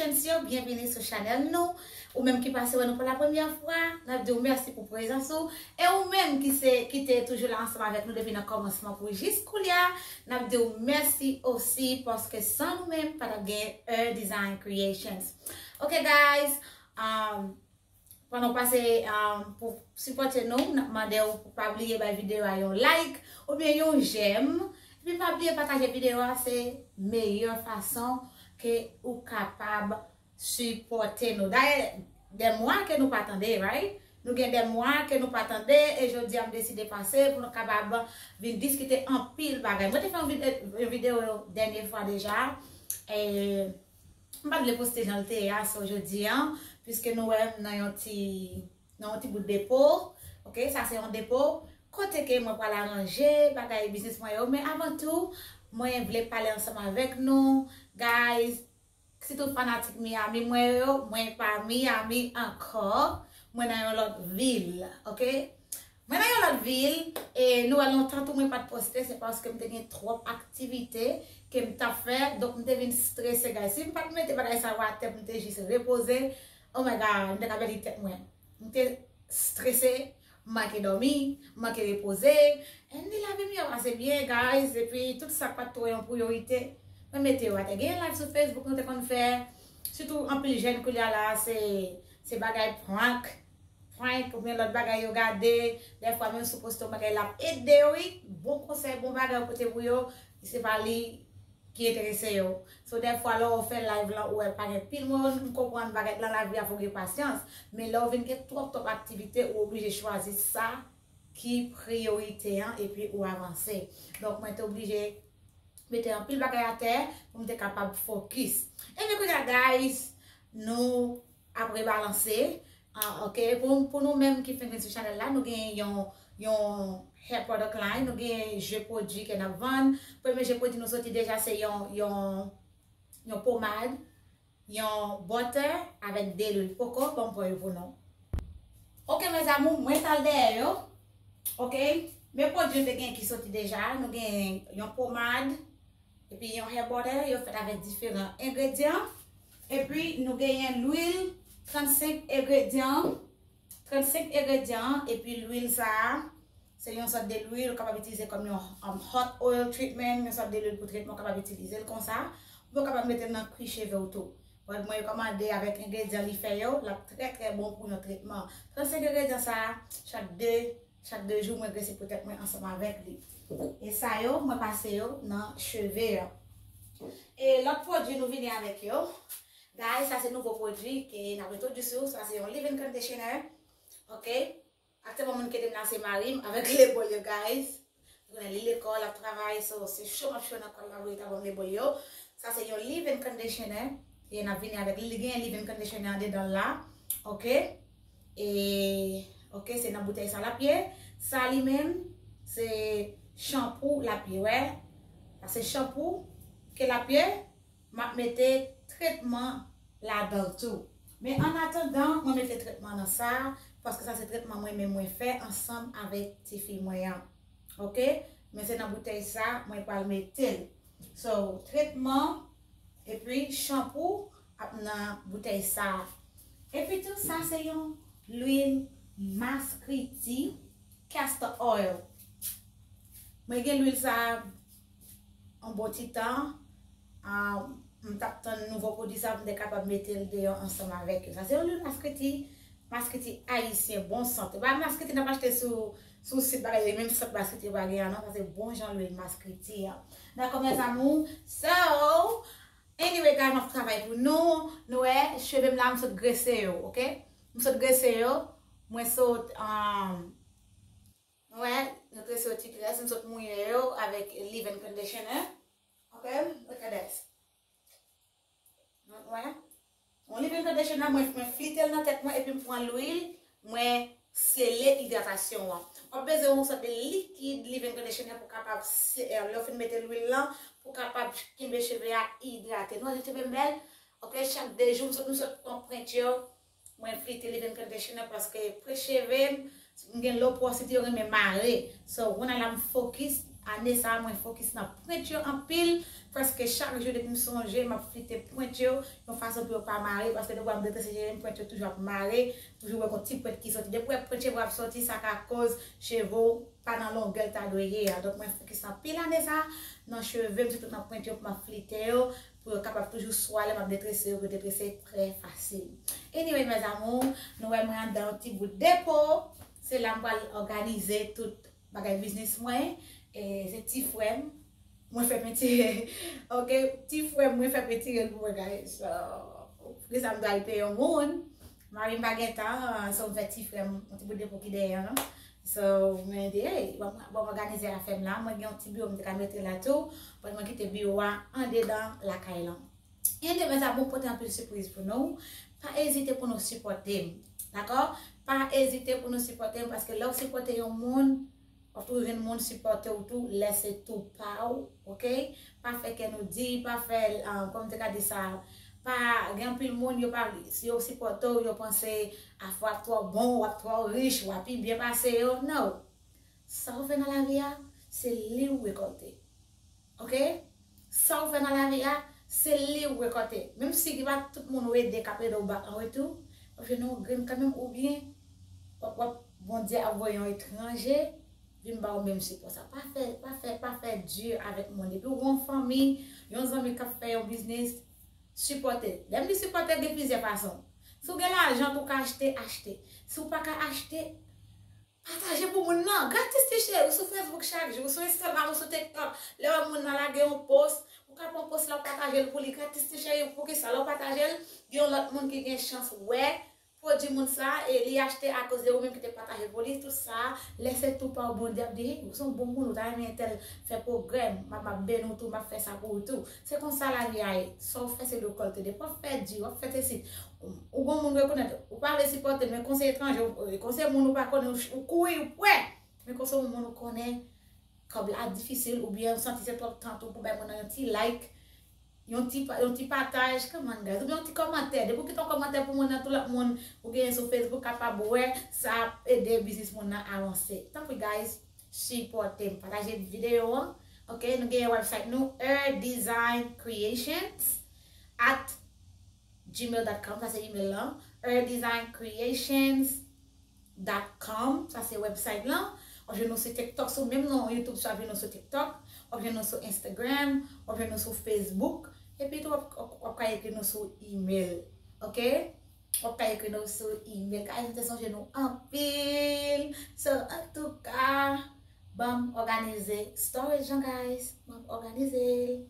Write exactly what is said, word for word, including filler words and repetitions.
Creations yo, byenvini sou chanèl nou. Ou menm ki pase wè nou pou la premyè fwa, n ap di w mèsi pou prezans ou. E ou menm ki se, ki te toujou la ansanm avèk nou depi nan kòmansman pou jis koulye a, n ap di w mèsi osi paske san nou menm, pa t ap gen Her Design Creations. Ok, guys, um, pandan w pase, um, pou sipòte nou, n ap mande w pou pa bliye bay videyo a yon like oubyen yon j'aime. Epi pa bliye pataje videyo a, se meyè fason ke ou kapab sipòte nou. Dayè, de mwa ke nou pa tande, right? Nou gen de mwa ke nou pa tande, e jodi a m deside pase pou nou kapab vin diskite anpil bagay. Mwen te fè yon vide-, yon videyo dènye fwa deja. E, m pa t vle poste jan l te ye a, so jodi a, piske nou wè m nan yon ti, nan yon ti bout depo. Ok, sa se yon depo. Kote ke mwen pral aranje bagay biznis mwen yo. Men avan tou, mwen vle pale ansanm avèk nou. Guys, sitou fanatik Miami mwen yo, mwen pa Miami ankò. Mwen nan yon lòt vil, ok? Mwen nan yon lòt vil, e nou wè lontan tou mwen pa t poste, se paske m te gen twòp aktivite ke m t ap fè, donk m te vin strese, guys. Si m pa t mete bagay sa yo atè pou m te jis repoze, oh my God, m te ka pèdi tèt mwen. M te strese, m manke dòmi, m manke repoze. Anyway, lavi m yo pase byen, guys, epi tout sa k pa t twò yon priyorite, mwen mete yo atè. Gen live sou Facebook nou te konn fè, sitou anpil jèn koulye a la, se, se bagay prank, prank, oubyen lòt bagay yo gade, dèfwa menm si w poste yon bagay, l ap ede yo, wi. Bon konsèy, bon bagay ou pote pou yo, se pa li ki enterese yo. So, dèfwa, lè w fè live lan, ou wè pa gen pil moun, m konprann bagay lan lavi a, fò w gen pasyans. Men lè w vin gen twòp, twòp aktivite, ou oblije chwazi sa ki priyorite an, epi ou avanse. Donk, mwen te oblije mete anpil bagay atè pou m te kapab fokis. Ebyen, kounye a, guys, nou ap rebalanse. Ah, ok, pou, pou nou menm ki fenk vin sou chanèl la, nou gen yon, yon hair product line, nou gen je pwodui ke n ap vann. Premye je pwodui nou soti deja se yon, yon, yon pomad, yon butter avèk de lwil. Poko, ban m pran yo pou nou. Ok, mes amours, mwen t al dèyè yo. Ok, men pwodui nou te gen ki soti deja. Nou gen yon pomad, epi yon hair butter, yo fèt avèk diferan engredyan. Epi nou genyen lwil, trannsenk engredyan. Trannsenk engredyan, epi lwil sa a, se yon sòt de lwil ou kapab itilize kòm yon, um, hot oil treatment, yon sòt de lwil pou tretman, ou kapab itilize l konsa. Ou kapab mete l nan kwi cheve w tou. Bon, mwen rekòmande avèk engredyan li fè yo, l ap trè, trè bon pou yon tretman. Trannsenk engredyan sa a, chak de, chak de jou, mwen grese pou tèt mwen ansanm avèk li. E sa yo, mwen pase yo nan cheve an. E lòt pwodui nou vini avèk yo, guys, sa se nouvo pwodui ke n ap entwodui sou, sa se yon leave-in conditioner. Ok? Aktyèlman, moun ki ede m la se mari m avèk lebòl yo, guys. Ou konnen li lekòl, l ap travay, so se cho m ap cho nan kò l la pou li ta ban m lebòl yo. Sa se yon leave-in conditioner. E n ap vini avèk li, li gen leave-in conditioner andedan l la. Ok? E, ok, se nan boutèy sa l ap ye. Sa li menm, se chanpou l ap ye, wè. Sa se chanpou ke l ap ye. M ap mete tretman ladan l tou. Men an atandan, mwen mete tretman nan sa, paske sa se tretman mwen menm mwen fè ansanm avèk tifi mwen an. Ok? Men se nan boutèy sa, mwen pral mete l. So, tretman, epi chanpou ap nan boutèy sa. Epi tou, sa se yon lwil maskriti, castor oil. Mwen gen lwil sa a yon bon ti tan. Ah, m t ap tann nouvo pwodui sa pou m te kapab mete l deyò ansanm avèk yo. Sa se yon lwil maskriti, maskriti ayisyen, bon sant. E pa maskriti n ap achte sou, sou sit bagay yo, menm sant maskriti yo pa gen an non, sa se bon jan lwil maskriti an. Dakò, mes amours? So, anyway, guys, m ap travay pou nou. Nou wè, cheve m la, m sot grese yo, ok? M sot grese yo. Mwen sot, um, nou wè, nou trese yo ti très, m sot mouye yo avèk leave-in conditioner. Ok, look at this. Nou wè? Yon leave-in conditioner, mwen, mwen flite l nan tèt mwen, epi m pran lwil, mwen sele idratasyon an. W ap bezwen yon sòt de likid leave-in conditioner pou kapab se-, eh, lè w fin mete lwil lan, pou kapab kenbe cheve a idrate. Nou wè jan cheve m bèl? Ok, chak de jou, m sot, m sot pran pwent yo, mwen flite leave-in conditioner paske pwent cheve m, m gen loporosite, yo renmen mare. So, kounye a la m fokis, Ane sa a, mwen fokis nan pwent yo anpil. Prèske chak jou depi m sonje, m ap flite pwent yo yon fason pou yo pa mare, paske depi m detrese cheve m, pwent yo toujou ap mare, toujou wè gon ti pwent ki soti. Depi w wè pwent cheve w ap soti, sa ka koz cheve w pa nan longè l ta dwe ye a. Donk mwen fokis anpil ane sa a nan cheve m, sitou nan pwent yo pou m ap flite yo, pou yo kapab toujou swa lè m ap detrese yo, pou yo detrese trè fasil. Anyway, mes amours, nou wè mwen anndan yon ti bout depo. Se la m pral òganize tout bagay biznis mwen. E se ti frè m mwen fè pentire. Ok, ti frè m mwen fè pentire l pou mwen, guys. So, gen sa m dwe al peye yon moun. Mari m pa gen tan, so m fè ti frè m yon ti bout depo ki dèyè an. So, mwen di, hey, bon, bon, m òganize afè m la. Mwen gen yon ti biwo m te ka mete la tou. Pandan mwen kite biwo a andedan lakay lan. Anyway, mes amours, pote anpil sipriz pou nou. Pa ezite pou nou sipòte m. Dakò? Pa ezite pou nou sipòte m, paske lè w sipòte yon moun, w ap toujou jwenn moun sipòte w tou, lè se tou pa w, ok? Pa fè kè nou di, pa fè, ah, kòman m te ka di sa, pa, gen anpil moun, yo pa, si yo sipòte w, yo panse afè w ap twò bon, w ap twò rich, w ap pi byen pase yo. No. Sa w fè nan lavi a, se li w rekòlte. Ok? Sa w fè nan lavi a, se li w rekòlte. Menm si gen pa tout moun ou ede k ap ede w bak an retou, w ap jwenn yon grenn kanmenm, oubyen w ap, w ap, Bondye ap voye yon etranje vin ba w menm sipò sa. Pa fè, pa fè, pa fè di avèk moun. Depi w gen yon fanmi, yon zanmi k ap fè yon biznis, sipòte. Lè m di sipòte, gen plizyè fason. Si w gen lajan pou w ka achte, achte. Si w pa ka achte, pataje pou moun nan. Gratis, ti cheri. Ou sou Facebook chak jou, ou sou Instagram, ou sou TikTok. Lè w wè moun nan lage yon post, ou ka pran post la, w pataje l pou li. Gratis, ti cheri. Poukisa? Lè w pataje l, gen yon lòt moun ki gen chans wè pwodui moun sa, e li achte akoz de ou menm ki te pataje l pou li. Tout sa, lè se tou pa w, Bondye ap di, hey, ou se yon bon moun, ou ta renmen entèl fè pwogrè, m ap, m ap beni w tou, m ap fè sa pou ou tou. Se konsa lavi a ye. Sa w fè, se rekòlte. Depi w ap fè di, w ap fè sesi, ou, ou gon moun rekonèt, ou pa vle sipòte l, men kon se etranje, ou, kon se moun ou pa konnen, ou, ou kouri, ou pè. Men kon se yon moun ou konnen, kòb la difisil, oubyen ou santi se twòp tan tou pou bay moun nan yon ti like, yon ti pa-, yon ti pataj, come on, guys, oubyen yon ti kòmantè. Depi w kite yon kòmantè pou moun nan, tout lòt moun ou genyen sou Facebook kapab wè, sa ap ede biznis moun nan avanse. Tanpri, guys, sipòte m, pataje videyo an. Ok, nou genyen website nou, Her Design Creations at gmail dot com, sa se email lan. Her Design Creations dot com, sa se website lan. W ap jwenn nou sou TikTok, sou menm non YouTube, w ap jwenn nou sou TikTok, w ap jwenn nou sou Instagram, w ap jwenn nou sou Facebook. Epi tou, w ap, w ap, w ap ka ekri nou sou email. Ok? W ap ka ekri nou sou email. Guys, m te sonje nou anpil. So, antouka, ban m òganize storage lan, guys. Ban m òganize l.